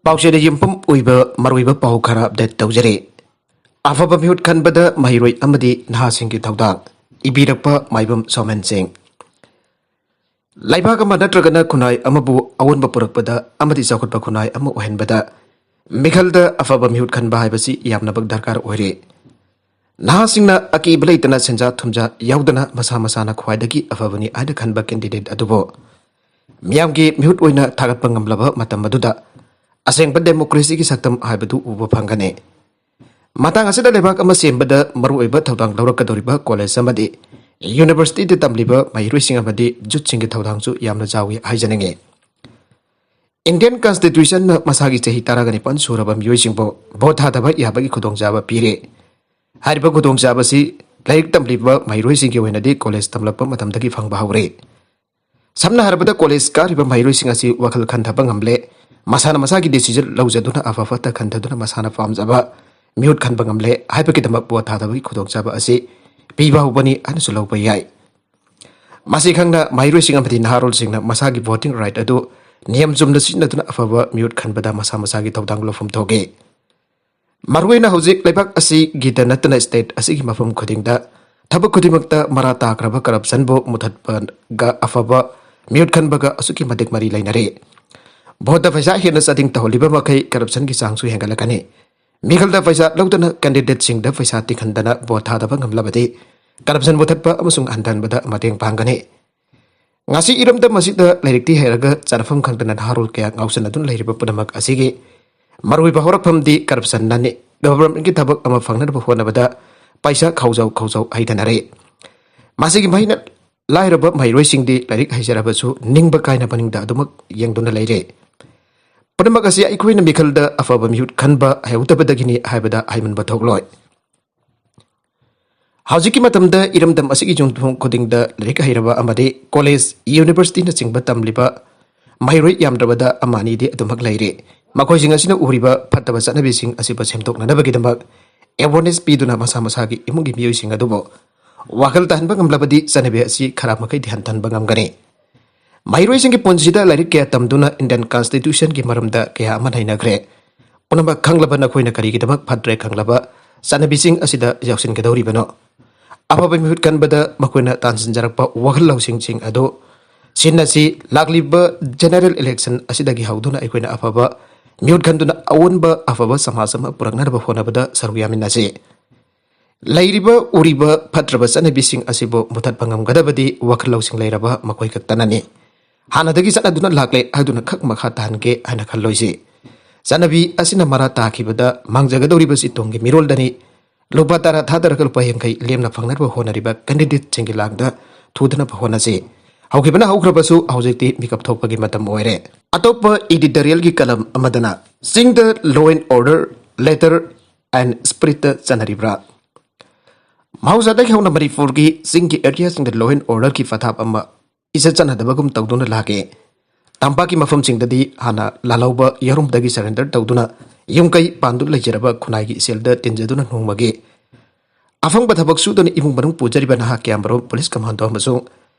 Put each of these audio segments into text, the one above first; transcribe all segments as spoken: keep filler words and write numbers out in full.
ꯄꯥꯎꯆꯦꯗ ꯌꯨꯝꯐꯝ ꯑꯣꯏꯕ ꯃꯔꯨꯑꯣꯏꯕ ꯄꯥꯎ ꯈꯔ ꯑꯞꯗꯦꯠ ꯇꯧꯖꯔꯤ꯫ ꯑꯐꯕ ꯃꯤꯍꯨꯠ ꯈꯟꯕꯗ ꯃꯍꯩꯔꯣꯏ ꯑꯃꯗꯤ ꯅꯍꯥꯁꯤꯡꯒꯤ ꯊꯧꯗꯥꯡ꯫ ꯏꯕꯤꯔꯛꯄ ꯃꯥꯏꯕꯝ ꯁꯣꯃꯦꯟ ꯁꯤꯡ꯫ ꯂꯩꯕꯥꯛ ꯑꯃ ꯅꯠꯇ꯭ꯔꯒꯅ ꯈꯨꯟꯅꯥꯏ ꯑꯃꯕꯨ ꯑꯑꯣꯟꯕ ꯄꯨꯔꯛꯄꯗ ꯑꯃꯗꯤ ꯆꯥꯎꯈꯠꯄ ꯈꯨꯟꯅꯥꯏ ꯑꯃ ꯑꯣꯏꯍꯟꯕꯗ ꯃꯤꯈꯜꯗ ꯑꯐꯕ ꯃꯤꯍꯨꯠ ꯈꯟꯕ ꯍꯥꯏꯕꯁꯤ ꯌꯥꯝꯅꯃꯛ ꯗꯔꯀꯥꯔ ꯑꯣꯏꯔꯤ꯫ ꯅꯍꯥꯁꯤꯡꯅ ꯑꯀꯤꯕ ꯂꯩꯇꯅ ꯁꯦꯟꯖꯥ ꯊꯨꯝꯖꯥ ꯌꯥꯎꯗꯅ ꯃꯁꯥ ꯃꯁꯥꯅ ꯈ꯭ꯋꯥꯏꯗꯒꯤ ꯑꯐꯕꯅꯤ ꯍꯥꯏꯅ ꯈꯟꯕ ꯀꯦꯟꯗꯤꯗꯦꯠ ꯑꯗꯨꯕꯨ ꯃꯤꯌꯥꯝꯒꯤ ꯃꯤꯍꯨꯠ ꯑꯣꯏꯅ ꯊꯥꯒꯠꯄ ꯉꯝꯂꯕ ꯃꯇꯝ ꯑꯗꯨꯗ ꯑꯁꯦꯡꯕ ꯗꯦꯃꯣꯀ꯭ꯔꯦꯁꯤꯒꯤ ꯁꯛꯇꯝ ꯍꯥꯏꯕꯗꯨ ꯎꯕ ꯐꯪꯒꯅꯤ꯫ ꯃꯇꯥꯡ ꯑꯁꯤꯗ ꯂꯩꯕꯥꯛ ꯑꯃ ꯁꯦꯝꯕꯗ ꯃꯔꯨꯑꯣꯏꯕ ꯊꯧꯗꯥꯡ ꯂꯧꯔꯛꯀꯗꯧꯔꯤꯕ ꯀꯣꯂꯦꯖ ꯑꯃꯗꯤ ꯌꯨꯅꯤꯚꯔꯁꯤꯇꯤꯗ ꯇꯝꯂꯤꯕ ꯃꯍꯩꯔꯣꯏꯁꯤꯡ ꯑꯃꯗꯤ ꯖꯨꯠꯁꯤꯡꯒꯤ ꯊꯧꯗꯥꯡꯁꯨ ꯌꯥꯝꯅ ꯆꯥꯎꯏ ꯍꯥꯏꯖꯅꯤꯡꯏ꯫ ꯏꯟꯗꯤꯌꯟ ꯀꯟꯁꯇꯤꯇ꯭ꯌꯨꯁꯟꯅ ꯃꯁꯥꯒꯤ ꯆꯍꯤ ꯇꯔꯥꯒ ꯅꯤꯄꯥꯟ ꯁꯨꯔꯕ ꯃꯤꯑꯣꯏꯁꯤꯡꯕꯨ ꯚꯣꯠ ꯊꯥꯗꯕ ꯌꯥꯕꯒꯤ ꯈꯨꯗꯣꯡꯆꯥꯕ ꯄꯤꯔꯦ꯫ ꯍꯥꯏꯔꯤꯕ ꯈꯨꯗꯣꯡꯆꯥꯕꯁꯤ ꯂꯥꯏꯔꯤꯛ ꯇꯝꯂꯤꯕ ꯃꯍꯩꯔꯣꯏꯁꯤꯡꯒꯤ ꯑꯣꯏꯅꯗꯤ ꯀꯣꯂꯦꯖ ꯇꯝꯂꯛꯄ ꯃꯇꯝꯗꯒꯤ ꯐꯪꯕ ꯍꯧꯔꯦ꯫ ꯁꯝꯅ ꯍꯥꯏꯔꯕꯗ, ꯀꯣꯂꯦꯖ ꯀꯥꯔꯤꯕ ꯃꯍꯩꯔꯣꯏꯁꯤꯡ ꯑꯁꯤ ꯋꯥꯈꯜ ꯈꯟꯊꯕ ꯉꯝꯂꯦ, ꯃꯁꯥꯅ ꯃꯁꯥꯒꯤ ꯗꯤꯁꯤꯖꯟ ꯂꯧꯖꯗꯨꯅ ꯑꯐ ꯐꯠꯇ ꯈꯟꯊꯗꯨꯅ ꯃꯁꯥꯅ ꯄꯥꯝꯖꯕ ꯃꯤꯍꯨꯠ ꯈꯟꯕ ꯉꯝꯂꯦ ꯍꯥꯏꯕꯒꯤꯗꯃꯛ ꯚꯣꯠ ꯊꯥꯗꯕꯒꯤ ꯈꯨꯗꯣꯡꯆꯥꯕ ꯑꯁꯤ ꯄꯤꯕ ꯍꯧꯕꯅꯤ ꯍꯥꯏꯅꯁꯨ ꯂꯧꯕ ꯌꯥꯏ꯫ ꯃꯁꯤ ꯈꯪꯅ ꯃꯍꯩꯔꯣꯏꯁꯤꯡ ꯑꯃꯗꯤ ꯅꯍꯥꯔꯣꯜꯁꯤꯡꯅ ꯃꯁꯥꯒꯤ ꯚꯣꯇꯤꯡ ꯔꯥꯏꯠ ꯑꯗꯨ ꯅꯤꯌꯝ ꯆꯨꯝꯅ ꯁꯤꯖꯤꯟꯅꯗꯨꯅ ꯑꯐꯕ ꯃꯤꯍꯨꯠ ꯈꯟꯕꯗ ꯃꯁꯥ ꯃꯁꯥꯒꯤ ꯊꯧꯗꯥꯡ ꯂꯧꯐꯝ ꯊꯣꯛꯏ꯫ ꯃꯔꯨꯑꯣꯏꯅ ꯍꯧꯖꯤꯛ ꯂꯩꯕꯥꯛ ꯑꯁꯤꯒꯤꯗ ꯅꯠꯇꯅ ꯁ꯭ꯇꯦꯠ ꯑꯁꯤꯒꯤ ꯃꯐꯝ ꯈꯨꯗꯤꯡꯗ ꯊꯕꯛ ꯈꯨꯗꯤꯡꯃꯛꯇ ꯃꯔꯥ ꯇꯥꯈ꯭ꯔꯕ ꯀꯔꯞꯁꯟꯕꯨ ꯃꯨꯊꯠꯄꯒ ꯑꯐꯕ ꯃꯤꯍꯨꯠ ꯈꯟꯕꯒ ꯑꯁꯨꯛꯀꯤ ꯃꯇꯤꯛ ꯃꯔꯤ ꯂꯩꯅꯔꯤ꯫ ꯚꯣꯠꯇ ꯄꯩꯁꯥ ꯍꯦꯟꯅ ꯆꯥꯗꯤꯡ ꯇꯧꯍꯜꯂꯤꯕ ꯃꯈꯩ ꯀꯔꯞꯁꯟꯒꯤ ꯆꯥꯡꯁꯨ ꯍꯦꯟꯒꯠꯂꯛꯀꯅꯤ꯫ ꯃꯤꯈꯜꯗ ꯄꯩꯁꯥ ꯂꯧꯗꯅ ꯀꯦꯟꯗꯤꯗꯦꯠꯁꯤꯡꯗ ꯄꯩꯁꯥ ꯇꯤꯡꯍꯟꯗꯅ ꯚꯣꯠ ꯊꯥꯗꯕ ꯉꯝꯂꯕꯗꯤ ꯀꯔꯞꯁꯟ ꯃꯨꯊꯠꯄ ꯑꯃꯁꯨꯡ ꯍꯟꯊꯍꯟꯕꯗ ꯃꯇꯦꯡ ꯄꯥꯡꯒꯅꯤ꯫ ꯉꯁꯤ ꯏꯔꯝꯗꯝ ꯑꯁꯤꯗ ꯂꯥꯏꯔꯤꯛꯇꯤ ꯍꯩꯔꯒ ꯆꯥꯅꯐꯝ ꯈꯪꯗꯅ ꯅꯍꯥꯔꯣꯜ ꯀꯌꯥ ꯉꯥꯎꯁꯟꯅꯗꯨꯅ ꯂꯩꯔꯤꯕ ꯄꯨꯝꯅꯃꯛ ꯑꯁꯤꯒꯤ ꯃꯔꯨꯑꯣꯏꯕ ꯍꯧꯔꯛꯐꯝꯗꯤ ꯀꯔꯞꯁꯟꯅꯅꯤ꯫ ꯒꯚꯔꯟꯃꯦꯟꯠꯀꯤ ꯊꯕꯛ ꯑꯃ ꯐꯪꯅꯅꯕ ꯍꯣꯠꯅꯕꯗ ꯄꯩꯁꯥ ꯈꯥꯎꯖꯥꯎ ꯈꯥꯎꯖꯥꯎ ꯍꯩꯊꯅꯔꯦ꯫ ꯃꯁꯤꯒꯤ ꯃꯍꯩꯅ ꯂꯥꯏꯔꯕ ꯃꯍꯩꯔꯣꯏꯁꯤꯡꯗꯤ ꯂꯥꯏꯔꯤꯛ ꯍꯩꯖꯔꯕꯁꯨ ꯅꯤꯡꯕ ꯀꯥꯏꯅ ꯃꯅꯤꯡꯗ ꯑꯗꯨꯃꯛ ꯌꯦꯡꯗꯨꯅ ꯂꯩꯔꯦ꯫ ꯄꯨꯝꯅꯃꯛ ꯑꯁꯤ ꯑꯩꯈꯣꯏꯅ ꯃꯤꯈꯜꯗ ꯑꯐꯕ ꯃꯤꯍꯨꯠ ꯈꯟꯕ ꯍꯩꯍꯧꯗꯕꯗꯒꯤꯅꯤ ꯍꯥꯏꯕꯗ ꯍꯥꯏꯃꯟꯕ ꯊꯣꯛꯂꯣꯏ꯫ ꯍꯧꯖꯤꯛꯀꯤ ꯃꯇꯝꯗ ꯏꯔꯝꯗꯝ ꯑꯁꯤꯒꯤ ꯌꯨꯝꯊꯣꯡ ꯈꯨꯗꯤꯡꯗ ꯂꯥꯏꯔꯤꯛ ꯍꯩꯔꯕ ꯑꯃꯗꯤ ꯀꯣꯂꯦꯖ, ꯌꯨꯅꯤꯚꯔꯁꯤꯇꯤꯅꯆꯤꯡꯕ ꯇꯝꯂꯤꯕ ꯃꯍꯩꯔꯣꯏ ꯌꯥꯝꯗ꯭ꯔꯕꯗ ꯑꯃ ꯑꯅꯤꯗꯤ ꯑꯗꯨꯃꯛ ꯂꯩꯔꯤ꯫ ꯃꯈꯣꯏꯁꯤꯡ ꯑꯁꯤꯅ ꯎꯔꯤꯕ ꯐꯠꯇꯕ ꯆꯠꯅꯕꯤꯁꯤꯡ ꯑꯁꯤꯕꯨ ꯁꯦꯝꯗꯣꯛꯅꯅꯕꯒꯤꯗꯃꯛ ꯑꯦꯋꯥꯔꯅꯦꯁ ꯄꯤꯗꯨꯅ ꯃꯁꯥ ꯃꯁꯥꯒꯤ ꯏꯃꯨꯡꯒꯤ ꯃꯤꯑꯣꯏꯁꯤꯡ ꯑꯗꯨꯕꯨ ꯋꯥꯈꯜ ꯇꯥꯍꯟꯕ ꯉꯝꯂꯕꯗꯤ ꯆꯠꯅꯕꯤ ꯑꯁꯤ ꯈꯔ ꯃꯈꯩꯗꯤ ꯍꯟꯊꯍꯟꯕ ꯉꯝꯒꯅꯤ꯫ ꯃꯍꯩꯔꯣꯏꯁꯤꯡꯒꯤ ꯄꯨꯟꯁꯤꯗ ꯂꯥꯏꯔꯤꯛ ꯀꯌꯥ ꯇꯝꯗꯨꯅ Indian Constitution ꯒꯤ ꯃꯔꯝꯗ ꯀꯌꯥ ꯑꯃ ꯅꯩꯅꯈ꯭ꯔꯦ꯫ ꯄꯨꯝꯅꯃꯛ ꯈꯪꯂꯕ ꯅꯈꯣꯏꯅ ꯀꯔꯤꯒꯤꯗꯃꯛ ꯐꯠꯇ꯭ꯔꯦ ꯈꯪꯂꯕ ꯆꯠꯅꯕꯤꯁꯤꯡ ꯑꯁꯤꯗ ꯌꯥꯎꯁꯤꯟꯒꯗꯧꯔꯤꯕꯅꯣ? ꯑꯐꯕ ꯃꯤꯍꯨꯠ ꯈꯟꯕꯗ ꯃꯈꯣꯏꯅ ꯇꯥꯟꯁꯤꯟꯖꯔꯛꯄ ꯋꯥꯈꯜ ꯂꯧꯁꯤꯡꯁꯤꯡ ꯑꯗꯨ ꯁꯤꯟꯅꯁꯤ꯫ ꯂꯥꯛꯂꯤꯕ general election ꯑꯁꯤꯗꯒꯤ ꯍꯧꯗꯨꯅ ꯑꯩꯈꯣꯏꯅ ꯑꯐꯕ ꯃꯤꯍꯨꯠ ꯈꯟꯗꯨꯅ ꯑꯑꯣꯟꯕ ꯑꯐꯕ ꯁꯃꯥꯖ ꯑꯃ ꯄꯨꯔꯛꯅꯅꯕ ꯍꯣꯠꯅꯕꯗ ꯁꯔꯨꯛ ꯌꯥꯃꯤꯟꯅꯁꯤ꯫ ꯂꯩꯔꯤꯕ ꯎꯔꯤꯕ ꯐꯠꯇ꯭ꯔꯕ ꯆꯠꯅꯕꯤꯁꯤꯡ ꯑꯁꯤꯕꯨ ꯃꯨꯊꯠꯄ ꯉꯝꯒꯗꯕꯗꯤ ꯋꯥꯈꯜ ꯂꯧꯁꯤꯡ ꯂꯩꯔꯕ ꯃꯈꯣꯏ ꯈꯛꯇꯅꯅꯤ꯫ ꯍꯥꯟꯅꯗꯒꯤ ꯆꯠꯅꯗꯨꯅ ꯂꯥꯛꯂꯦ ꯍꯥꯏꯗꯨꯅ ꯈꯛ ꯃꯈꯥ ꯇꯥꯍꯟꯒꯦ ꯍꯥꯏꯅ ꯈꯜꯂꯣꯏꯁꯤ꯫ ꯆꯠꯅꯕꯤ ꯑꯁꯤꯅ ꯃꯔꯥ ꯇꯥꯈꯤꯕꯗ ꯃꯥꯡꯖꯒꯗꯧꯔꯤꯕꯁꯤ ꯇꯨꯡꯒꯤ ꯃꯤꯔꯣꯜꯗꯅꯤ꯫ ꯂꯨꯄꯥ ꯇꯔꯥ ꯊꯥꯗꯔꯒ ꯂꯨꯄꯥ ꯌꯥꯡꯈꯩ ꯂꯦꯝꯅ ꯐꯪꯅꯕ ꯍꯣꯠꯅꯔꯤꯕ candidateꯁꯤꯡꯒꯤ ꯂꯥꯡꯗ ꯊꯨꯗꯅꯕ ꯍꯣꯠꯅꯁꯤ꯫ ꯍꯧꯈꯤꯕꯅ ꯍꯧꯈ꯭ꯔꯕꯁꯨ ꯍꯧꯖꯤꯛꯇꯤ ꯃꯤꯀꯞ ꯊꯣꯛꯄꯒꯤ ꯃꯇꯝ ꯑꯣꯏꯔꯦ꯫ ꯑꯇꯣꯞꯄ editorialꯒꯤ column ꯑꯃꯗꯅ ꯆꯤꯡꯗ law and order, letter and spiritꯇ ꯆꯠꯅꯔꯤꯕ꯭ꯔꯥ? ꯃꯍꯧꯁꯥꯗꯒꯤ ꯍꯧꯅ ꯃꯅꯤꯄꯨꯔꯒꯤ ꯆꯤꯡꯒꯤ areaꯁꯤꯡꯗ law and orderꯒꯤ ꯄꯊꯥꯞ ꯑꯃ ꯏꯆꯠ ꯆꯠꯅꯗꯕꯒꯨꯝ ꯇꯧꯗꯨꯅ ꯂꯥꯛꯑꯦ꯫ ꯇꯝꯄꯥꯛꯀꯤ ꯃꯐꯝꯁꯤꯡꯗꯗꯤ ꯍꯥꯟꯅ ꯂꯥꯜꯍꯧꯕ ꯌꯥꯔꯨꯝꯗꯒꯤ surrender ꯇꯧꯗꯨꯅ ꯌꯨꯝ ꯀꯩ ꯄꯥꯟꯗꯨꯅ ꯂꯩꯖꯔꯕ ꯈꯨꯟꯅꯥꯏꯒꯤ ꯏꯆꯦꯜꯗ ꯇꯤꯟꯖꯗꯨꯅ ꯅꯣꯡꯃꯒꯤ ꯑꯐꯪꯕ ꯊꯕꯛ ꯁꯨꯗꯨꯅ ꯏꯃꯨꯡ ꯃꯅꯨꯡ ꯄꯨꯖꯔꯤꯕ ꯅꯍꯥ ꯀꯌꯥꯃꯔꯨꯝ police commando ꯑꯃꯁꯨꯡ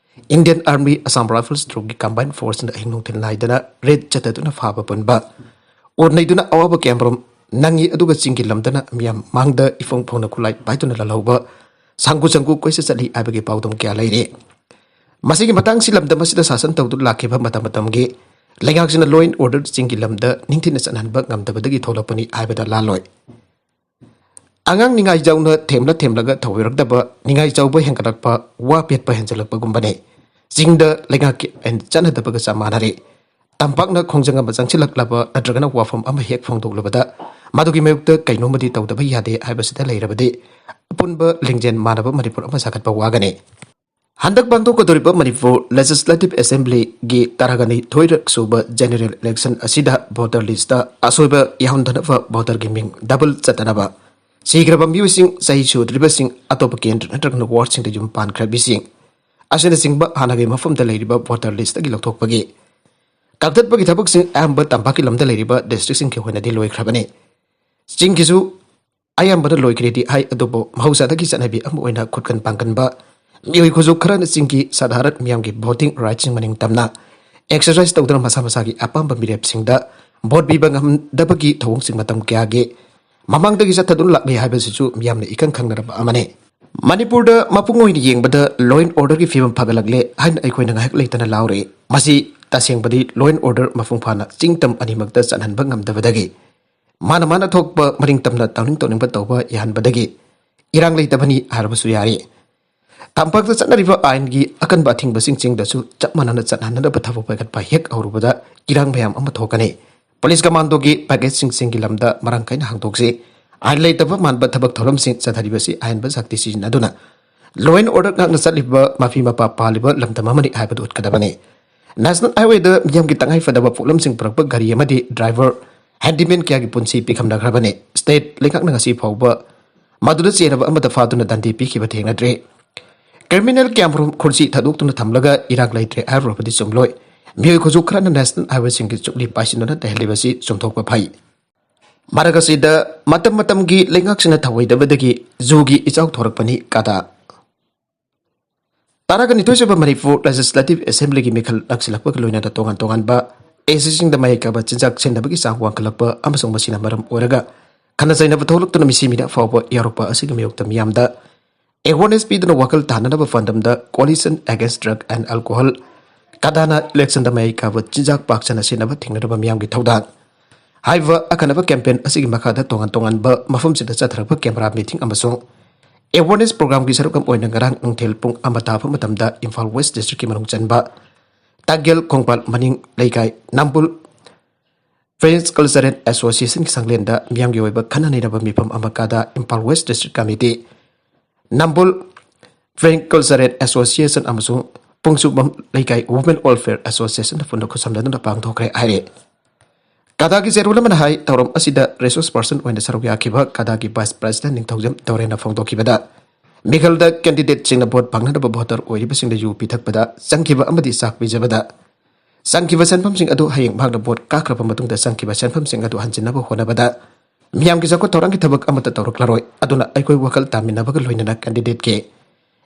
Indian Army Assam Rifles troopꯀꯤ combined forceꯅ ꯑꯍꯤꯡ ꯅꯨꯡꯊꯤꯜ ꯅꯥꯏꯗꯅ raid ꯆꯠꯊꯗꯨꯅ ꯐꯥꯕ ꯄꯨꯟꯕ, ꯑꯣꯠ ꯅꯩꯗꯨꯅ ꯑꯋꯥꯕ ꯀꯌꯥꯃꯔꯨꯝ ꯅꯪꯉꯤ꯫ ꯑꯗꯨꯒ ꯆꯤꯡꯒꯤ ꯂꯝꯗꯅ ꯃꯤꯌꯥꯝ ꯃꯥꯡꯗ ꯏꯐꯣꯡ ꯐꯣꯡꯅ ꯈꯨꯠꯂꯥꯏ ꯄꯥꯏꯗꯨꯅ ꯂꯥꯜꯍꯧꯕ, ꯁꯪꯒꯨ ꯁꯪꯒꯨ ꯀꯣꯏꯆꯠ ꯆꯠꯂꯤ ꯍꯥꯏꯕꯒꯤ ꯄꯥꯎꯗꯝ ꯀꯌꯥ ꯂꯩꯔꯤ꯫ ꯃꯁꯤꯒꯤ ꯃꯇꯥꯡꯁꯤ ꯂꯝꯗꯝ ꯑꯁꯤꯗ ꯁꯥꯁꯟ ꯇꯧꯗꯨꯅ ꯂꯥꯛꯈꯤꯕ ꯃꯇꯝ ꯃꯇꯝꯒꯤ ꯂꯩꯉꯥꯛꯁꯤꯅ law and order ꯆꯤꯡꯒꯤ ꯂꯝꯗ ꯅꯤꯡꯊꯤꯅ ꯆꯠꯍꯟꯕ ꯉꯝꯗꯕꯗꯒꯤ ꯊꯣꯛꯂꯛꯄꯅꯤ ꯍꯥꯏꯕꯗ ꯂꯥꯜꯂꯣꯏ꯫ ꯑꯉꯥꯡ ꯅꯤꯡꯉꯥꯏꯖꯧꯅ ꯊꯦꯝꯂ ꯊꯦꯝꯂꯒ ꯊꯧꯑꯣꯏꯔꯛꯇꯕ, ꯅꯤꯡꯉꯥꯏꯖꯧꯕ ꯍꯦꯟꯒꯠꯂꯛꯄ, ꯋꯥ ꯄꯦꯠꯄ ꯍꯦꯟꯖꯜꯂꯛꯄꯒꯨꯝꯕꯅꯤ꯫ ꯆꯤꯡꯗ ꯂꯩꯉꯥꯛꯀꯤ ꯑꯥꯏꯟ ꯆꯠꯅꯗꯕꯒ ꯆꯞ ꯃꯥꯟꯅꯔꯦ꯫ ꯇꯝꯄꯥꯛꯅ ꯈꯣꯡꯖꯪ ꯑꯃ ꯆꯪꯁꯤꯜꯂꯛꯂꯕ ꯅꯠꯇ꯭ꯔꯒꯅ ꯋꯥꯐꯝ ꯑꯃ ꯍꯦꯛ ꯐꯣꯡꯗꯣꯛꯂꯕꯗ ꯃꯗꯨꯒꯤ ꯃꯥꯌꯣꯛꯇ ꯀꯩꯅꯣꯝꯃꯗꯤ ꯇꯧꯗꯕ ꯌꯥꯗꯦ ꯍꯥꯏꯕꯁꯤꯗ ꯂꯩꯔꯕꯗꯤ ꯑꯄꯨꯟꯕ ꯂꯤꯡꯖꯦꯜ ꯃꯥꯟꯅꯕ ꯃꯅꯤꯄꯨꯔ ꯑꯃ ꯁꯥꯒꯠꯄ ꯋꯥꯒꯅꯤ꯫ ꯍꯟꯗꯛ ꯄꯥꯡꯊꯣꯛꯀꯗꯧꯔꯤꯕ ꯃꯅꯤꯄꯨꯔ Legislative Assemblyꯒꯤ ꯇꯔꯥꯒ ꯅꯤꯊꯣꯏꯔꯛ ꯁꯨꯕ general election ꯑꯁꯤꯗ voter listꯇ ꯑꯁꯣꯏꯕ ꯌꯥꯎꯍꯟꯗꯅꯕ, voterꯒꯤ ꯃꯤꯡ double ꯆꯠꯇꯅꯕ, ꯁꯤꯈ꯭ꯔꯕ ꯃꯤꯑꯣꯏꯁꯤꯡ, ꯆꯍꯤ ꯁꯨꯗ꯭ꯔꯤꯕꯁꯤꯡ, ꯑꯇꯣꯞꯄ ꯀꯦꯟꯗ꯭ꯔ ꯅꯠꯇ꯭ꯔꯒꯅ wardꯁꯤꯡꯗ ꯌꯨꯝ ꯄꯥꯟꯈ꯭ꯔꯕꯤꯁꯤꯡ ꯑꯁꯤꯅꯆꯤꯡꯕ ꯍꯥꯟꯅꯒꯤ ꯃꯐꯝꯗ ꯂꯩꯔꯤꯕ voter listꯇꯒꯤ ꯂꯧꯊꯣꯛꯄꯒꯤ ꯀꯛꯊꯠꯄꯒꯤ ꯊꯕꯛꯁꯤꯡ ꯑꯌꯥꯝꯕ ꯇꯝꯄꯥꯛꯀꯤ ꯂꯝꯗ ꯂꯩꯔꯤꯕ districtꯁꯤꯡꯒꯤ ꯑꯣꯏꯅꯗꯤ ꯂꯣꯏꯈ꯭ꯔꯕꯅꯤ꯫ ꯆꯤꯡꯒꯤꯁꯨ ꯑꯌꯥꯝꯕꯅ ꯂꯣꯏꯈ꯭ꯔꯦꯗꯤ ꯍꯥꯏ, ꯑꯗꯨꯕꯨ ꯃꯍꯧꯁꯥꯗꯒꯤ ꯆꯠꯅꯕꯤ ꯑꯃ ꯑꯣꯏꯅ ꯈꯨꯠꯀꯟ ꯄꯥꯡꯒꯟꯕ ꯃꯤꯑꯣꯏ ꯈꯨꯖꯨ ꯈꯔꯅ ꯆꯤꯡꯒꯤ ꯁꯥꯙꯥꯔꯟ ꯃꯤꯌꯥꯝꯒꯤ ꯚꯣꯇꯤꯡ ꯔꯥꯏꯠꯁꯤꯡ ꯃꯅꯤꯡ ꯇꯝꯅ ꯑꯦꯛꯁꯔꯁꯥꯏꯁ ꯇꯧꯗꯨꯅ ꯃꯁꯥ ꯃꯁꯥꯒꯤ ꯑꯄꯥꯝꯕ ꯃꯤꯔꯦꯞꯁꯤꯡꯗ ꯚꯣꯠ ꯄꯤꯕ ꯉꯝꯗꯕꯒꯤ ꯊꯧꯑꯣꯡꯁꯤꯡ ꯃꯇꯝ ꯀꯌꯥꯒꯤ ꯃꯃꯥꯡꯗꯒꯤ ꯆꯠꯊꯗꯨꯅ ꯂꯥꯛꯂꯤ ꯍꯥꯏꯕꯁꯤꯁꯨ ꯃꯤꯌꯥꯝꯅ ꯏꯈꯪ ꯈꯪꯅꯔꯕ ꯑꯃꯅꯤ꯫ ꯃꯅꯤꯄꯨꯔꯗ ꯃꯄꯨꯡ ꯑꯣꯏꯅ ꯌꯦꯡꯕꯗ law and orderꯒꯤ ꯐꯤꯕꯝ ꯐꯒꯠꯂꯛꯂꯦ ꯍꯥꯏꯅ ꯑꯩꯈꯣꯏꯅ ꯉꯥꯏꯍꯥꯛ ꯂꯩꯇꯅ ꯂꯥꯎꯔꯦ꯫ ꯃꯁꯤ ꯇꯁꯦꯡꯕꯗꯤ law and order ꯃꯄꯨꯡ ꯐꯥꯅ ꯆꯤꯡꯇꯝ ꯑꯅꯤꯃꯛꯇ ꯆꯠꯍꯟꯕ ꯉꯝꯗꯕꯗꯒꯤ, ꯃꯥꯅ ꯃꯥꯅ ꯊꯣꯛꯄ ꯃꯅꯤꯡ ꯇꯝꯅ ꯇꯧꯅꯤꯡ ꯇꯧꯅꯤꯡꯕ ꯇꯧꯕ ꯌꯥꯍꯟꯕꯗꯒꯤ ꯏꯔꯥꯡ ꯂꯩꯇꯕꯅꯤ ꯍꯥꯏꯔꯕꯁꯨ ꯌꯥꯔꯤ꯫ ꯇꯝꯄꯥꯛꯇ ꯆꯠꯅꯔꯤꯕ ꯑꯥꯏꯟꯒꯤ ꯑꯀꯟꯕ ꯑꯊꯤꯡꯕꯁꯤꯡꯁꯤꯡꯗꯁꯨ ꯆꯞ ꯃꯥꯟꯅꯅ ꯆꯠꯍꯟꯅꯅꯕ ꯊꯕꯛ ꯄꯥꯏꯈꯠꯄ ꯍꯦꯛ ꯍꯧꯔꯨꯕꯗ ꯏꯔꯥꯡ ꯃꯌꯥꯝ ꯑꯃ ꯊꯣꯛꯀꯅꯤ꯫ ꯄꯨꯂꯤꯁ ꯀꯃꯥꯟꯗꯣꯒꯤ ꯄꯦꯀꯦꯖꯁꯤꯡꯁꯤꯡꯒꯤ ꯂꯝꯗ ꯃꯔꯥꯡ ꯀꯥꯏꯅ ꯍꯥꯡꯗꯣꯛꯁꯤ꯫ ꯑꯥꯏꯟ ꯂꯩꯇꯕ ꯃꯥꯟꯕ ꯊꯕꯛ ꯊꯧꯔꯝꯁꯤꯡ ꯆꯠꯊꯔꯤꯕꯁꯤ ꯑꯍꯦꯟꯕ ꯁꯛꯇꯤ ꯁꯤꯖꯤꯟꯅꯗꯨꯅ law and order ꯉꯥꯛꯅ ꯆꯠꯂꯤꯕ ꯃꯐꯤ ꯃꯄꯥ ꯄꯥꯜꯂꯤꯕ ꯂꯝꯗꯝ ꯑꯃꯅꯤ ꯍꯥꯏꯕꯗꯨ ꯎꯠꯀꯗꯕꯅꯤ꯫ National Highwayꯗ ꯃꯤꯌꯥꯝꯒꯤ ꯇꯉꯥꯏ ꯐꯗꯕ ꯄꯣꯠꯂꯝꯁꯤꯡ ꯄꯨꯔꯛꯄ ꯒꯥꯔꯤ ꯑꯃꯗꯤ driver, handyman ꯀꯌꯥꯒꯤ ꯄꯨꯟꯁꯤ ꯄꯤꯈꯝꯅꯈ꯭ꯔꯕꯅꯤ꯫ State ꯂꯩꯉꯥꯛꯅ ꯉꯁꯤ ꯐꯥꯎꯕ ꯃꯗꯨꯗ ꯆꯦꯟꯅꯕ ꯑꯃꯠꯇ ꯐꯥꯗꯨꯅ ꯗꯟꯗꯤ ꯄꯤꯈꯤꯕ ꯊꯦꯡꯅꯗ꯭ꯔꯤ꯫ Criminal ꯀꯌꯥꯃꯔꯨꯝ ꯈꯨꯔꯁꯤ ꯊꯥꯗꯣꯛꯇꯨꯅ ꯊꯝꯂꯒ ꯏꯔꯥꯡ ꯂꯩꯇ꯭ꯔꯦ ꯍꯥꯏꯔꯨꯔꯕꯗꯤ ꯆꯨꯝꯂꯣꯏ꯫ ꯃꯤꯑꯣꯏ ꯈꯨꯖꯨ ꯈꯔꯅ National Highwayꯁꯤꯡꯒꯤ ꯆꯨꯞꯂꯤ ꯄꯥꯏꯁꯤꯟꯗꯨꯅ ꯂꯩꯍꯜꯂꯤꯕꯁꯤ ꯆꯨꯝꯊꯣꯛꯄ ꯐꯩ꯫ ꯃꯔꯛ ꯑꯁꯤꯗ ꯃꯇꯝ ꯃꯇꯝꯒꯤ ꯂꯩꯉꯥꯛꯁꯤꯡꯅ ꯊꯧꯑꯣꯏꯗꯕꯗꯒꯤ ꯖꯨꯒꯤ ꯏꯆꯥꯎ ꯊꯣꯔꯛꯄꯅꯤ ꯀꯗꯥ꯫ ꯇꯔꯥꯒ ꯅꯤꯊꯣꯏ ꯁꯨꯕ ꯃꯅꯤꯄꯨꯔ Legislative Assemblyꯒꯤ ꯃꯤꯈꯜ ꯅꯛꯁꯤꯜꯂꯛꯄꯒ ꯂꯣꯏꯅꯅ ꯇꯣꯉꯥꯟ ꯇꯣꯉꯥꯟꯕ ꯑꯦꯁꯤꯁꯤꯡꯗ ꯃꯍꯩ ꯀꯥꯕ ꯆꯤꯟꯖꯥꯛ ꯁꯤꯖꯤꯟꯅꯕꯒꯤ ꯆꯥꯡ ꯋꯥꯡꯈꯠꯂꯛꯄ ꯑꯃꯁꯨꯡ ꯃꯁꯤꯅ ꯃꯔꯝ ꯑꯣꯏꯔꯒ ꯈꯠꯅ ꯆꯩꯅꯕ ꯊꯣꯛꯂꯛꯇꯨꯅ ꯃꯤꯁꯤ ꯃꯤꯅ ꯐꯥꯎꯕ ꯌꯥꯎꯔꯛꯄ ꯑꯁꯤꯒꯤ ꯃꯥꯌꯣꯛꯇ ꯃꯤꯌꯥꯝꯗ awareness ꯄꯤꯗꯨꯅ ꯋꯥꯈꯜ ꯇꯥꯅꯅꯕ ꯄꯥꯟꯗꯝꯗ Coalition Against Drug and Alcohol ꯀꯗꯥꯅ electionꯗ ꯃꯍꯩ ꯀꯥꯕ ꯆꯤꯟꯖꯥꯛ ꯄꯥꯛ ꯁꯟꯅ ꯁꯤꯖꯤꯟꯅꯕ ꯊꯤꯡꯅꯅꯕ ꯃꯤꯌꯥꯝꯒꯤ ꯊꯧꯗꯥꯡ ꯍꯥꯏꯕ ꯑꯈꯟꯅꯕ campaign ꯑꯁꯤꯒꯤ ꯃꯈꯥꯗ ꯇꯣꯉꯥꯟ ꯇꯣꯉꯥꯟꯕ ꯃꯐꯝꯁꯤꯡꯗ ꯆꯠꯊꯔꯛꯄ camera meeting ꯑꯃꯁꯨꯡ awareness programꯒꯤ ꯁꯔꯨꯛ ꯑꯃ ꯑꯣꯏꯅ ꯉꯔꯥꯡ ꯅꯨꯡꯊꯤꯜ ꯄꯨꯡ ꯑꯃ ꯇꯥꯕ ꯃꯇꯝꯗ ꯏꯝꯐꯥꯜ West Districtꯀꯤ ꯃꯅꯨꯡ ꯆꯟꯕ ꯇꯥꯛꯌꯦꯜ ꯈꯣꯡꯕꯥꯜ ꯃꯅꯤꯡ ꯂꯩꯀꯥꯏ ꯅꯝꯕꯨꯜ French Cultural Associationꯒꯤ ꯁꯪꯂꯦꯟꯗ ꯃꯤꯌꯥꯝꯒꯤ ꯑꯣꯏꯕ ꯈꯟꯅ ꯅꯩꯅꯕ ꯃꯤꯐꯝ ꯑꯃ ꯀꯥꯗ ꯏꯝꯐꯥꯜ West District Committee, ꯅꯝꯕꯨꯜ French Cultural Association ꯑꯃꯁꯨꯡ ꯄꯨꯡꯁꯨꯕꯝ ꯂꯩꯀꯥꯏ Women Welfare Associationꯅ ꯄꯨꯟꯅ ꯈꯨꯠꯁꯝꯅꯗꯨꯅ ꯄꯥꯡꯊꯣꯛꯈ꯭ꯔꯦ ꯍꯥꯏꯔꯦ꯫ ꯀꯗꯥꯒꯤ ꯆꯦꯔꯣꯜ ꯑꯃꯅ ꯍꯥꯏ, ꯊꯧꯔꯝ ꯑꯁꯤꯗ resource person ꯑꯣꯏꯅ ꯁꯔꯨꯛ ꯌꯥꯈꯤꯕ ꯀꯗꯥꯒꯤ Vice President ꯅꯤꯡꯊꯧꯖꯝ ꯇꯧꯔꯦꯅ ꯐꯣꯡꯗꯣꯛꯈꯤꯕꯗ, ꯃꯤꯈꯜꯗ candidateꯁꯤꯡꯅ vote ꯐꯪꯅꯅꯕ voter ꯑꯣꯏꯔꯤꯕꯁꯤꯡꯗ ꯌꯨ ꯄꯤꯊꯛꯄꯗ ꯆꯪꯈꯤꯕ ꯑꯃꯗꯤ ꯆꯥꯛ ꯄꯤꯖꯕꯗ ꯆꯪꯈꯤꯕ ꯁꯦꯟꯐꯝꯁꯤꯡ ꯑꯗꯨ ꯍꯌꯦꯡ ꯃꯍꯥꯛꯅ vote ꯀꯥꯈ꯭ꯔꯕ ꯃꯇꯨꯡꯗ ꯆꯪꯈꯤꯕ ꯁꯦꯟꯐꯝꯁꯤꯡ ꯑꯗꯨ ꯍꯟꯖꯤꯟꯅꯕ ꯍꯣꯠꯅꯕꯗ ꯃꯤꯌꯥꯝꯒꯤ ꯆꯥꯎꯈꯠ ꯊꯧꯔꯥꯡꯒꯤ ꯊꯕꯛ ꯑꯃꯠꯇ ꯇꯧꯔꯛꯂꯔꯣꯏ꯫ ꯑꯗꯨꯅ ꯑꯩꯈꯣꯏ ꯋꯥꯈꯜ ꯇꯥꯃꯤꯟꯅꯕꯒ ꯂꯣꯏꯅꯅ candidateꯀꯤ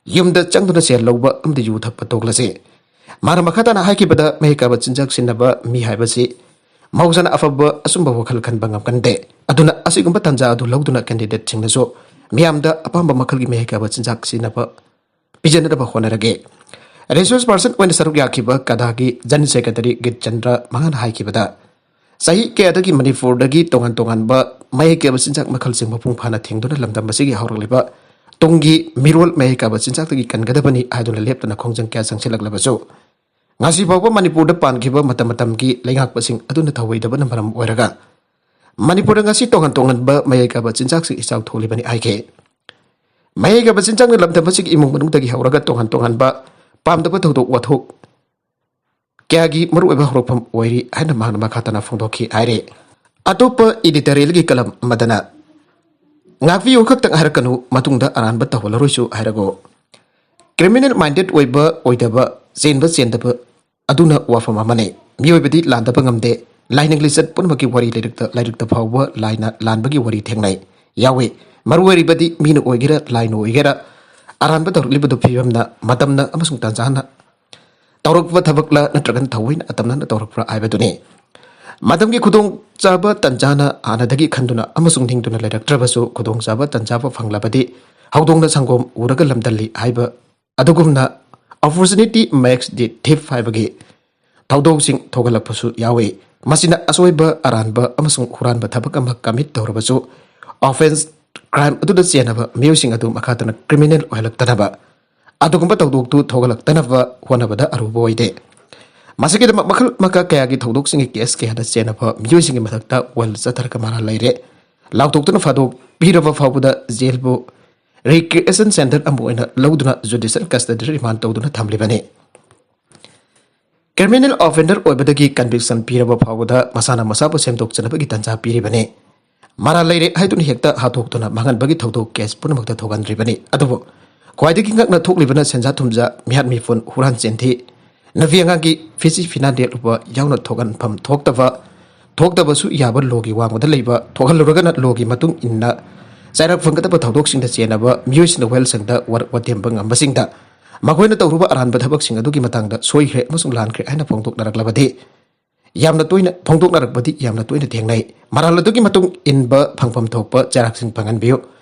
ꯌꯨꯝꯗ ꯆꯪꯗꯨꯅ ꯁꯦꯜ ꯂꯧꯕ ꯑꯃꯗꯤ ꯌꯨ ꯊꯛꯄ ꯇꯣꯛꯂꯁꯤ꯫ ꯃꯥꯅ ꯃꯈꯥ ꯇꯥꯅ ꯍꯥꯏꯈꯤꯕꯗ, ꯃꯍꯤꯛ ꯀꯥꯕ ꯆꯤꯟꯖꯥꯛ ꯁꯤꯖꯤꯟꯅꯕ ꯃꯤ ꯍꯥꯏꯕꯁꯤ ꯃꯍꯧꯁꯥꯅ ꯑꯐꯕ ꯑꯆꯨꯝꯕ ꯋꯥꯈꯜ ꯈꯟꯕ ꯉꯝꯒꯟꯗꯦ꯫ ꯑꯗꯨꯅ ꯑꯁꯤꯒꯨꯝꯕ ꯇꯥꯟꯖꯥ ꯑꯗꯨ ꯂꯧꯗꯨꯅ ꯀꯦꯟꯗꯤꯗꯦꯠꯁꯤꯡꯅꯁꯨ ꯃꯤꯌꯥꯝꯗ ꯑꯄꯥꯝꯕ ꯃꯈꯜꯒꯤ ꯃꯍꯩ ꯀꯥꯕ ꯆꯤꯟꯖꯥꯛ ꯁꯤꯖꯤꯟꯅꯕ ꯄꯤꯖꯅꯅꯕ ꯍꯣꯠꯅꯔꯒꯦ꯫ ꯔꯤꯁꯣꯔꯁ ꯄꯥꯔꯁꯟ ꯑꯣꯏꯅ ꯁꯔꯨꯛ ꯌꯥꯈꯤꯕ ꯀꯗꯥꯒꯤ ꯖꯦꯅꯔꯦꯜ ꯁꯦꯀ꯭ꯔꯦꯇꯔꯤ ꯒꯤꯠꯆꯟꯗ꯭ꯔ ꯃꯉꯥꯅ ꯍꯥꯏꯈꯤꯕꯗ, ꯆꯍꯤ ꯀꯌꯥꯗꯒꯤ ꯃꯅꯤꯄꯨꯔꯗꯒꯤ ꯇꯣꯉꯥꯟ ꯇꯣꯉꯥꯟꯕ ꯃꯍꯩ ꯀꯥꯕ ꯆꯤꯟꯖꯥꯛ ꯃꯈꯜꯁꯤꯡ ꯃꯄꯨꯡ ꯐꯥꯅ ꯊꯦꯡꯗꯨꯅ ꯂꯝꯗꯝ ꯑꯁꯤꯒꯤ ꯍꯧꯔꯛꯂꯤꯕ ꯇꯨꯡꯒꯤ ꯃꯤꯔꯣꯜ ꯃꯍꯩ ꯀꯥꯕ ꯆꯤꯟꯖꯥꯛꯇꯒꯤ ꯀꯟꯒꯗꯕꯅꯤ ꯍꯥꯏꯗꯨꯅ ꯂꯦꯞꯇꯅ ꯈꯣꯡꯖꯪ ꯀꯌꯥ ꯆꯪꯁꯤꯜꯂꯛꯂꯕꯁꯨ, ꯉꯁꯤ ꯐꯥꯎꯕ ꯃꯅꯤꯄꯨꯔꯗ ꯄꯥꯟꯈꯤꯕ ꯃꯇꯝ ꯃꯇꯝꯒꯤ ꯂꯩꯉꯥꯛꯄꯁꯤꯡ ꯑꯗꯨꯅ ꯊꯧꯑꯣꯏꯗꯕꯅ ꯃꯔꯝ ꯑꯣꯏꯔꯒ ꯃꯅꯤꯄꯨꯔꯗ ꯉꯁꯤ ꯇꯣꯉꯥꯟ ꯇꯣꯉꯥꯟꯕ ꯃꯌꯥꯏ ꯀꯥꯕ ꯆꯤꯟꯖꯥꯛꯁꯤꯡ ꯏꯆꯥꯎ ꯊꯣꯛꯂꯤꯕꯅꯤ ꯍꯥꯏꯈꯤ꯫ ꯃꯌꯥꯏ ꯀꯥꯕ ꯆꯤꯟꯖꯥꯛꯅ ꯂꯝꯗꯝ ꯑꯁꯤꯒꯤ ꯏꯃꯨꯡ ꯃꯅꯨꯡꯗꯒꯤ ꯍꯧꯔꯒ ꯇꯣꯉꯥꯟ ꯇꯣꯉꯥꯟꯕ ꯄꯥꯝꯗꯕ ꯊꯧꯗꯣꯛ ꯋꯥꯊꯣꯛ ꯀꯌꯥꯒꯤ ꯃꯔꯨꯑꯣꯏꯕ ꯍꯧꯔꯛꯐꯝ ꯑꯣꯏꯔꯤ ꯍꯥꯏꯅ ꯃꯍꯥꯛꯅ ꯃꯈꯥ ꯇꯥꯅ ꯐꯣꯡꯗꯣꯛꯈꯤ ꯍꯥꯏꯔꯦ꯫ ꯑꯇꯣꯞꯄ editorialꯒꯤ ꯀꯂꯝ ꯑꯃꯗꯅ, "ꯉꯥꯛꯄꯤꯌꯨ ꯈꯛꯇꯪ ꯍꯥꯏꯔꯛꯀꯅꯨ, ꯃꯇꯨꯡꯗ ꯑꯔꯥꯟꯕ ꯇꯧꯍꯜꯂꯔꯣꯏꯁꯨ ꯍꯥꯏꯔꯒꯣ꯫ Criminal minded ꯑꯣꯏꯕ ꯑꯣꯏꯗꯕ, ꯆꯦꯟꯕ ꯆꯦꯟꯗꯕ ꯑꯗꯨꯅ ꯋꯥꯐꯝ ꯑꯃꯅꯤ꯫ ꯃꯤꯑꯣꯏꯕꯗꯤ ꯂꯥꯟꯗꯕ ꯉꯝꯗꯦ꯫ ꯂꯥꯏꯅꯤꯡ ꯂꯤꯆꯠ ꯄꯨꯝꯅꯃꯛꯀꯤ ꯋꯥꯔꯤ ꯂꯩꯔꯛꯇ, ꯂꯥꯏꯔꯤꯛꯇ ꯐꯥꯎꯕ ꯂꯥꯏꯅ ꯂꯥꯟꯕꯒꯤ ꯋꯥꯔꯤ ꯊꯦꯡꯅꯩ, ꯌꯥꯎꯏ꯫ ꯃꯔꯨ ꯑꯣꯏꯔꯤꯕꯗꯤ ꯃꯤꯅ ꯑꯣꯏꯒꯦꯔꯥ, ꯂꯥꯏꯅ ꯑꯣꯏꯒꯦꯔꯥ, ꯑꯔꯥꯟꯕ ꯇꯧꯔꯛꯂꯤꯕꯗꯨ ꯐꯤꯕꯝꯅ, ꯃꯇꯝꯅ ꯑꯃꯁꯨꯡ ꯇꯥꯟꯖꯥꯅ ꯇꯧꯔꯛꯄ ꯊꯕꯛꯂ ꯅꯠꯇ꯭ꯔꯒꯅ ꯊꯑꯣꯏꯅ ꯑꯇꯝꯅꯅ ꯇꯧꯔꯛꯄ꯭ꯔꯥ ꯍꯥꯏꯕꯗꯨꯅꯤ꯫ ꯃꯇꯝꯒꯤ ꯈꯨꯗꯣꯡꯆꯥꯕ ꯇꯟꯖꯥꯅ ꯍꯥꯟꯅꯗꯒꯤ ꯈꯟꯗꯨꯅ ꯑꯃꯁꯨꯡ ꯅꯤꯡꯗꯨꯅ ꯂꯩꯔꯛꯇ꯭ꯔꯕꯁꯨ, ꯈꯨꯗꯣꯡꯆꯥꯕ ꯇꯟꯖꯥꯕ ꯐꯪꯂꯕꯗꯤ ꯍꯧꯗꯣꯡꯅ ꯁꯪꯒꯣꯝ ꯎꯔꯒ ꯂꯝꯗꯜꯂꯤ ꯍꯥꯏꯕ ꯑꯗꯨꯒꯨꯝꯅ opportunity makes the thief ꯍꯥꯏꯕꯒꯤ ꯊꯧꯗꯣꯛꯁꯤꯡ ꯊꯣꯛꯍꯜꯂꯛꯄꯁꯨ ꯌꯥꯎꯏ꯫ ꯃꯁꯤꯅ ꯑꯁꯣꯏꯕ, ꯑꯔꯥꯟꯕ ꯑꯃꯁꯨꯡ ꯍꯨꯔꯥꯟꯕ ꯊꯕꯛ ꯑꯃ commit ꯇꯧꯔꯕꯁꯨ, offence, crime ꯑꯗꯨꯗ ꯆꯦꯟꯅꯕ ꯃꯤꯑꯣꯏꯁꯤꯡ ꯑꯗꯨ ꯃꯈꯥ ꯇꯥꯅ criminal ꯑꯣꯏꯍꯜꯂꯛꯇꯅꯕ, ꯑꯗꯨꯒꯨꯝꯕ ꯊꯧꯗꯣꯛꯇꯨ ꯊꯣꯛꯍꯜꯂꯛꯇꯅꯕ ꯍꯣꯠꯅꯕꯗ ꯑꯔꯨꯕ ꯑꯣꯏꯗꯦ꯫ ꯃꯁꯤꯒꯤꯗꯃꯛ ꯃꯈꯜ ꯃꯈꯥ ꯀꯌꯥꯒꯤ ꯊꯧꯗꯣꯛꯁꯤꯡꯒꯤ case ꯀꯌꯥꯗ ꯆꯦꯟꯅꯕ ꯃꯤꯑꯣꯏꯁꯤꯡꯒꯤ ꯃꯊꯛꯇ ꯋꯥꯌꯦꯜ ꯆꯠꯊꯔꯒ ꯃꯔꯥꯜ ꯂꯩꯔꯦ꯫ ꯂꯥꯎꯊꯣꯛꯇꯨꯅ ꯐꯥꯗꯣꯛꯄꯤꯔꯕ ꯐꯥꯎꯕꯗ ꯖꯦꯜꯕꯨ recreation centre ꯑꯃ ꯑꯣꯏꯅ ꯂꯧꯗꯨꯅ judicial custody remand ꯇꯧꯗꯨꯅ ꯊꯝꯂꯤꯕꯅꯤ꯫ Criminal offender ꯑꯣꯏꯕꯗꯒꯤ conviction ꯄꯤꯔꯕ ꯐꯥꯎꯕꯗ ꯃꯁꯥꯅ ꯃꯁꯥꯕꯨ ꯁꯦꯝꯗꯣꯛꯆꯅꯕꯒꯤ ꯇꯥꯟꯖꯥ ꯄꯤꯔꯤꯕꯅꯤ꯫ ꯃꯔꯥꯜ ꯂꯩꯔꯦ ꯍꯥꯏꯗꯨꯅ ꯍꯦꯛꯇ ꯍꯥꯠꯇꯣꯛꯇꯨꯅ ꯃꯥꯡꯍꯟꯕꯒꯤ ꯊꯧꯗꯣꯛ case ꯄꯨꯝꯅꯃꯛꯇ ꯊꯣꯛꯍꯟꯗ꯭ꯔꯤꯕꯅꯤ꯫ ꯑꯗꯨꯕꯨ ꯈ꯭ꯋꯥꯏꯗꯒꯤ ꯉꯛꯅ ꯊꯣꯛꯂꯤꯕꯅ ꯁꯦꯟꯖꯥ ꯊꯨꯝꯖꯥ, ꯃꯤꯍꯥꯠ ꯃꯤꯄꯨꯟ, ꯍꯨꯔꯥꯟ ꯆꯤꯟꯊꯤ, ꯅꯨꯄꯤ ꯑꯉꯥꯡꯒꯤ ꯐꯤꯖꯤ ꯐꯤꯅꯥ ꯅꯦꯛꯂꯨꯕ ꯌꯥꯎꯅ ꯊꯣꯛꯍꯟꯐꯝ ꯊꯣꯛꯇꯕ, ꯊꯣꯛꯇꯕꯁꯨ ꯌꯥꯕ lawꯒꯤ ꯋꯥꯡꯃꯗ ꯂꯩꯕ, ꯊꯣꯛꯍꯜꯂꯨꯔꯒꯅ lawꯒꯤ ꯃꯇꯨꯡ ꯏꯟꯅ ꯆꯩꯔꯥꯛ ꯐꯪꯒꯗꯕ ꯊꯧꯗꯣꯛꯁꯤꯡꯗ ꯆꯦꯟꯅꯕ ꯃꯤꯑꯣꯏꯁꯤꯡꯅ ꯋꯥꯌꯦꯜꯁꯪꯗ ꯋꯥꯔꯛ ꯋꯥꯇꯦꯝꯕ ꯉꯝꯕꯁꯤꯡꯗ ꯃꯈꯣꯏꯅ ꯇꯧꯔꯨꯕ ꯑꯔꯥꯟꯕ ꯊꯕꯛꯁꯤꯡ ꯑꯗꯨꯒꯤ ꯃꯇꯥꯡꯗ ꯁꯣꯏꯈ꯭ꯔꯦ ꯑꯃꯁꯨꯡ ꯂꯥꯟꯈ꯭ꯔꯦ ꯍꯥꯏꯅ ꯐꯣꯡꯗꯣꯛꯅꯔꯛꯂꯕꯗꯤ ꯌꯥꯝꯅ ꯇꯣꯏꯅ ꯐꯣꯡꯗꯣꯛꯅꯔꯛꯄꯗꯤ ꯌꯥꯝꯅ ꯇꯣꯏꯅ ꯊꯦꯡꯅꯩ꯫ ꯃꯔꯥꯜ ꯑꯗꯨꯒꯤ ꯃꯇꯨꯡ ꯏꯟꯕ ꯐꯪꯐꯝ ꯊꯣꯛꯄ ꯆꯩꯔꯥꯛꯁꯤꯡ ꯐꯪꯍꯟꯕꯤꯌꯨ,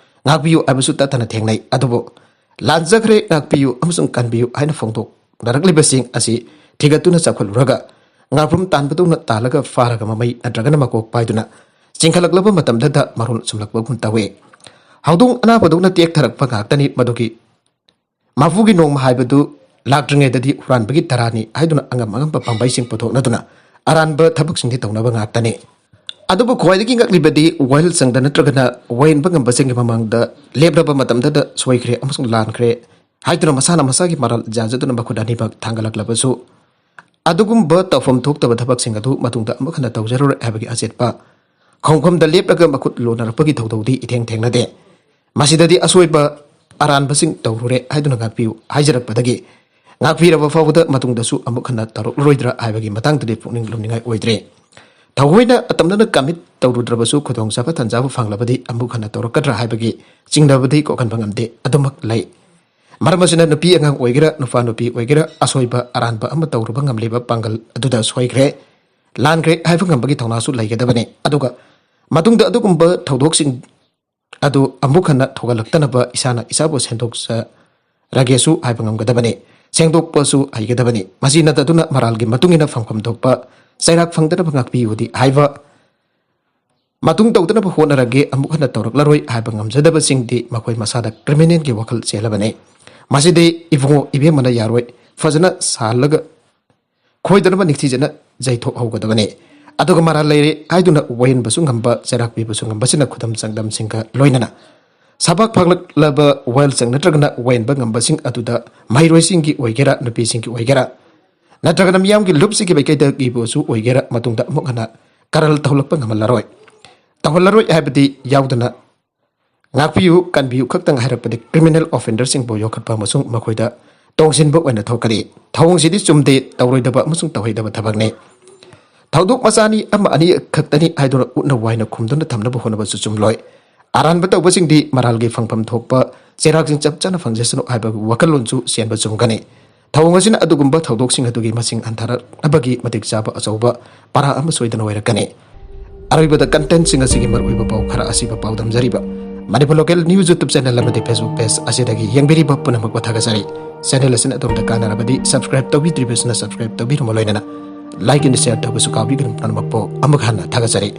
ꯉꯥꯛꯄꯤꯌꯨ ꯍꯥꯏꯕꯁꯨ ꯇꯠꯇꯅ ꯊꯦꯡꯅꯩ꯫ ꯑꯗꯨꯕꯨ ꯂꯥꯟꯖꯈ꯭ꯔꯦ, ꯉꯥꯛꯄꯤꯌꯨ ꯑꯃꯁꯨꯡ ꯀꯟꯕꯤꯌꯨ ꯍꯥꯏꯅ ꯐꯣꯡꯗꯣꯛꯅꯔꯛꯂꯤꯕꯁꯤꯡ ꯑꯁꯤ ꯊꯤꯒꯠꯇꯨꯅ ꯆꯥꯎꯈꯠꯂꯨꯔꯒ ꯉꯥꯄ꯭ꯔꯨꯝ ꯇꯥꯟꯕꯗꯧꯅ ꯇꯥꯜꯂꯒ ꯐꯥꯔꯒ ꯃꯃꯩ ꯅꯠꯇ꯭ꯔꯒꯅ ꯃꯀꯣꯛ ꯄꯥꯏꯗꯨꯅ ꯆꯤꯡꯈꯠꯂꯛꯂꯕ ꯃꯇꯝꯗꯗ ꯃꯔꯣꯜ ꯆꯨꯝꯂꯛꯄꯒꯨꯝ ꯇꯧꯏ꯫ ꯍꯧꯗꯣꯡ ꯑꯅꯥꯕꯗꯧꯅ ꯇꯦꯛꯊꯔꯛꯄ ꯉꯥꯛꯇꯅꯤ ꯃꯗꯨꯒꯤ ꯃꯄꯨꯒꯤ ꯅꯣꯡꯃ ꯍꯥꯏꯕꯗꯨ ꯂꯥꯛꯇ꯭ꯔꯤꯉꯩꯗꯗꯤ ꯍꯨꯔꯥꯟꯕꯒꯤ ꯇꯔꯥꯅꯤ ꯍꯥꯏꯗꯨꯅ ꯑꯉꯝ ꯑꯉꯝꯕ ꯄꯥꯝꯕꯩꯁꯤꯡ ꯄꯨꯊꯣꯛꯅꯗꯨꯅ ꯑꯔꯥꯟꯕ ꯊꯕꯛꯁꯤꯡꯗꯤ ꯇꯧꯅꯕ ꯉꯥꯛꯇꯅꯤ꯫ ꯑꯗꯨꯕꯨ ꯈ꯭ꯋꯥꯏꯗꯒꯤ ꯉꯛꯂꯤꯕꯗꯤ ꯋꯥꯌꯦꯜꯁꯪꯗ ꯅꯠꯇ꯭ꯔꯒꯅ ꯋꯥꯌꯦꯟꯕ ꯉꯝꯕꯁꯤꯡꯒꯤ ꯃꯃꯥꯡꯗ ꯂꯦꯞꯂꯕ ꯃꯇꯝꯗꯗ ꯁꯣꯏꯈ꯭ꯔꯦ ꯑꯃꯁꯨꯡ ꯂꯥꯟꯈ꯭ꯔꯦ ꯍꯥꯏꯗꯨꯅ ꯃꯁꯥꯅ ꯃꯁꯥꯒꯤ ꯃꯔꯥꯜ ꯌꯥꯖꯗꯨꯅ ꯃꯈꯨꯠ ꯑꯅꯤꯃꯛ ꯊꯥꯡꯒꯠꯂꯛꯂꯕꯁꯨ ꯑꯗꯨꯒꯨꯝꯕ ꯇꯧꯐꯝ ꯊꯣꯛꯇꯕ ꯊꯕꯛꯁꯤꯡ ꯑꯗꯨ ꯃꯇꯨꯡꯗ ꯑꯃꯨꯛ ꯍꯟꯅ ꯇꯧꯖꯔꯔꯣꯏ ꯍꯥꯏꯕꯒꯤ ꯑꯆꯦꯠꯄ ꯈꯣꯡꯐꯝꯗ ꯂꯦꯞꯂꯒ ꯃꯈꯨꯠ ꯂꯣꯟꯅꯔꯛꯄꯒꯤ ꯊꯧꯗꯧꯗꯤ ꯏꯊꯦꯡ ꯊꯦꯡꯅꯗꯦ꯫ ꯃꯁꯤꯗꯗꯤ ꯑꯁꯣꯏꯕ ꯑꯔꯥꯟꯕꯁꯤꯡ ꯇꯧꯔꯨꯔꯦ ꯍꯥꯏꯗꯨꯅ ꯉꯥꯛꯄꯤꯌꯨ ꯍꯥꯏꯖꯔꯛꯄꯗꯒꯤ ꯉꯥꯛꯄꯤꯔꯕ ꯐꯥꯎꯕꯗ ꯃꯇꯨꯡꯗꯁꯨ ꯑꯃꯨꯛ ꯍꯟꯅ ꯇꯧꯔꯛꯂꯔꯣꯏꯗ꯭ꯔꯥ ꯍꯥꯏꯕꯒꯤ ꯃꯇꯥꯡꯗꯗꯤ ꯄꯨꯛꯅꯤꯡ ꯂꯨꯝꯅꯤꯡꯉꯥꯏ ꯑꯣꯏꯗ꯭ꯔꯦ꯫ ꯊꯑꯣꯏꯅ ꯑꯇꯝꯅꯅ ꯀꯃꯤꯠ ꯇꯧꯔꯨꯗ꯭ꯔꯕꯁꯨ ꯈꯨꯗꯣꯡꯆꯥꯕ ꯇꯥꯟꯖꯥꯕ ꯐꯪꯂꯕꯗꯤ ꯑꯃꯨꯛ ꯍꯟꯅ ꯇꯧꯔꯛꯀꯗ꯭ꯔꯥ ꯍꯥꯏꯕꯒꯤ ꯆꯤꯡꯅꯕꯗꯤ ꯀꯣꯛꯍꯟꯕ ꯉꯝꯗꯦ꯫ ꯑꯗꯨꯃꯛ ꯂꯩ꯫ ꯃꯔꯝ ꯑꯁꯤꯅ ꯅꯨꯄꯤ ꯑꯉꯥꯡ ꯑꯣꯏꯒꯦꯔꯥ ꯅꯨꯄꯥ ꯅꯨꯄꯤ ꯑꯣꯏꯒꯦꯔꯥ ꯑꯁꯣꯏꯕ ꯑꯔꯥꯟꯕ ꯑꯃ ꯇꯧꯔꯨꯕ ꯉꯝꯂꯤꯕ ꯄꯥꯡꯒꯜ ꯑꯗꯨꯗ ꯁꯣꯏꯈ꯭ꯔꯦ, ꯂꯥꯟꯈ꯭ꯔꯦ ꯍꯥꯏꯕ ꯉꯝꯕꯒꯤ ꯊꯧꯅꯥꯁꯨ ꯂꯩꯒꯗꯕꯅꯤ꯫ ꯑꯗꯨꯒ ꯃꯇꯨꯡꯗ ꯑꯗꯨꯒꯨꯝꯕ ꯊꯧꯗꯣꯛꯁꯤꯡ ꯑꯗꯨ ꯑꯃꯨꯛ ꯍꯟꯅ ꯊꯣꯛꯍꯜꯂꯛꯇꯅꯕ ꯏꯁꯥꯅ ꯏꯁꯥꯕꯨ ꯁꯦꯡꯗꯣꯛꯆꯔꯒꯦꯁꯨ ꯍꯥꯏꯕ ꯉꯝꯒꯗꯕꯅꯤ, ꯁꯦꯡꯗꯣꯛꯄꯁꯨ ꯍꯩꯒꯗꯕꯅꯤ꯫ ꯃꯁꯤ ꯅꯠꯇꯗꯨꯅ ꯃꯔꯥꯜꯒꯤ ꯃꯇꯨꯡ ꯏꯟꯅ ꯐꯪꯐꯝ ꯊꯣꯛꯄ ꯆꯩꯔꯥꯛ ꯐꯪꯗꯅꯕ ꯉꯥꯛꯄꯤꯌꯨꯗꯤ ꯍꯥꯏꯕ ꯃꯇꯨꯡ ꯇꯧꯗꯅꯕ ꯍꯣꯠꯅꯔꯒꯦ, ꯑꯃꯨꯛ ꯍꯟꯅ ꯇꯧꯔꯛꯂꯔꯣꯏ ꯍꯥꯏꯕ ꯉꯝꯖꯗꯕꯁꯤꯡꯗꯤ ꯃꯈꯣꯏ ꯃꯁꯥꯗ ꯀ꯭ꯔꯤꯃꯤꯅꯦꯜꯒꯤ ꯋꯥꯈꯜ ꯆꯦꯜꯂꯕꯅꯤ꯫ ꯃꯁꯤꯗꯤ ꯏꯕꯨꯡꯉꯣ ꯏꯕꯦꯝꯃꯅ ꯌꯥꯔꯣꯏ, ꯐꯖꯅ ꯁꯥꯍꯜꯂꯒ ꯈꯣꯏꯗꯅꯕ ꯅꯤꯡꯊꯤꯖꯅ ꯌꯩꯊꯣꯛꯍꯧꯒꯗꯕꯅꯤ꯫ ꯑꯗꯨꯒ ꯃꯔꯥꯜ ꯂꯩꯔꯦ ꯍꯥꯏꯗꯨꯅ ꯋꯥꯌꯦꯟꯕꯁꯨ ꯉꯝꯕ, ꯆꯩꯔꯥꯛ ꯄꯤꯕꯁꯨ ꯉꯝꯕꯁꯤꯅ ꯈꯨꯗꯝ ꯆꯥꯡꯗꯝꯁꯤꯡꯒ ꯂꯣꯏꯅꯅ ꯁꯕꯥꯛ ꯐꯥꯒꯠꯂꯛꯂꯕ ꯋꯥꯌꯦꯜꯁꯪ ꯅꯠꯇ꯭ꯔꯒꯅ ꯋꯥꯌꯦꯟꯕ ꯉꯝꯕꯁꯤꯡ ꯑꯗꯨꯗ ꯃꯍꯩꯔꯣꯏꯁꯤꯡꯒꯤ ꯑꯣꯏꯒꯦꯔꯥ, ꯅꯨꯄꯤꯁꯤꯡꯒꯤ ꯑꯣꯏꯒꯦꯔꯥ, ꯅꯠꯇ꯭ꯔꯒꯅ ꯃꯤꯌꯥꯝꯒꯤ ꯂꯨꯞꯁꯤꯡꯒꯤ ꯃꯥꯏꯀꯩꯗꯒꯤꯕꯨꯁꯨ ꯑꯣꯏꯒꯦꯔꯥ, ꯃꯇꯨꯡꯗ ꯑꯃꯨꯛ ꯍꯟꯅ ꯀꯔꯜ ꯇꯧꯍꯜꯂꯛꯄ ꯉꯝꯍꯜꯂꯔꯣꯏ꯫ ꯇꯧꯍꯜꯂꯔꯣꯏ ꯍꯥꯏꯕꯗꯤ ꯌꯥꯎꯗꯅ ꯉꯥꯛꯄꯤꯌꯨ, ꯀꯟꯕꯤꯌꯨ ꯈꯛꯇꯪ ꯍꯥꯏꯔꯛꯄꯗꯤ ꯀ꯭ꯔꯤꯃꯤꯅꯦꯜ ꯑꯣꯐꯦꯟꯗꯔꯁꯤꯡꯕꯨ ꯌꯣꯛꯈꯠꯄ ꯑꯃꯁꯨꯡ ꯃꯈꯣꯏꯗ ꯇꯣꯡꯁꯤꯟꯕ ꯑꯣꯏꯅ ꯊꯣꯛꯀꯅꯤ꯫ ꯊꯧꯑꯣꯡꯁꯤꯗꯤ ꯆꯨꯝꯗꯦ, ꯇꯧꯔꯣꯏꯗꯕ ꯑꯃꯁꯨꯡ ꯇꯧꯍꯩꯗꯕ ꯊꯕꯛꯅꯤ꯫ ꯊꯧꯗꯣꯛ ꯃꯆꯥꯅꯤ ꯑꯃ ꯑꯅꯤ ꯈꯛꯇꯅꯤ ꯍꯥꯏꯗꯨꯅ ꯎꯠꯅ ꯋꯥꯏꯅ ꯈꯨꯝꯗꯨꯅ ꯊꯝꯅꯕ ꯍꯣꯠꯅꯕꯁꯨ ꯆꯨꯝꯂꯣꯏ꯫ ꯑꯔꯥꯟꯕ ꯇꯧꯕꯁꯤꯡꯗꯤ ꯃꯔꯥꯜꯒꯤ ꯐꯪꯐꯝ ꯊꯣꯛꯄ ꯆꯩꯔꯥꯛꯁꯤꯡ ꯆꯞ ꯆꯥꯅ ꯐꯪꯖꯁꯅꯨ ꯍꯥꯏꯕ ꯋꯥꯈꯜꯂꯣꯟꯁꯨ ꯆꯦꯟꯕ ꯆꯨꯝꯒꯅꯤ꯫ ꯊꯧꯑꯣꯡ ꯑꯁꯤꯅ ꯑꯗꯨꯒꯨꯝꯕ ꯊꯧꯗꯣꯛꯁꯤꯡ ꯑꯗꯨꯒꯤ ꯃꯁꯤꯡ ꯍꯟꯊꯔꯛꯅꯕꯒꯤ ꯃꯇꯤꯛ ꯆꯥꯕ ꯑꯆꯧꯕ ꯄꯔꯥ ꯑꯃ ꯁꯣꯏꯗꯅ ꯑꯣꯏꯔꯛꯀꯅꯤ꯫ ꯑꯔꯣꯏꯕꯗ contentꯁꯤꯡ ꯑꯁꯤꯒꯤ ꯃꯔꯨꯑꯣꯏꯕ ꯄꯥꯎ ꯈꯔ ꯑꯁꯤꯕ ꯄꯥꯎꯗꯝꯖꯔꯤꯕ Manipur Local News YouTube channel ꯑꯃꯗꯤ Facebook page ꯑꯁꯤꯗꯒꯤ ꯌꯦꯡꯕꯤꯔꯤꯕ ꯄꯨꯝꯅꯃꯛꯄꯨ ꯊꯥꯒꯠꯆꯔꯤ꯫ Channel ꯑꯁꯤꯅ ꯑꯗꯣꯝꯗ ꯀꯥꯟꯅꯔꯕꯗꯤ subscribe ꯇꯧꯕꯤꯗ꯭ꯔꯤꯕꯁꯤꯅ subscribe ꯇꯧꯕꯤꯔꯝꯕ ꯂꯣꯏꯅꯅ like and share ꯇꯧꯕꯁꯨ ꯀꯥꯎꯕꯤꯒꯅꯨ꯫ ꯄꯨꯝꯅꯃꯛꯄꯨ ꯑꯃꯨꯛ ꯍꯟꯅ ꯊꯥꯒꯠꯆꯔꯤ꯫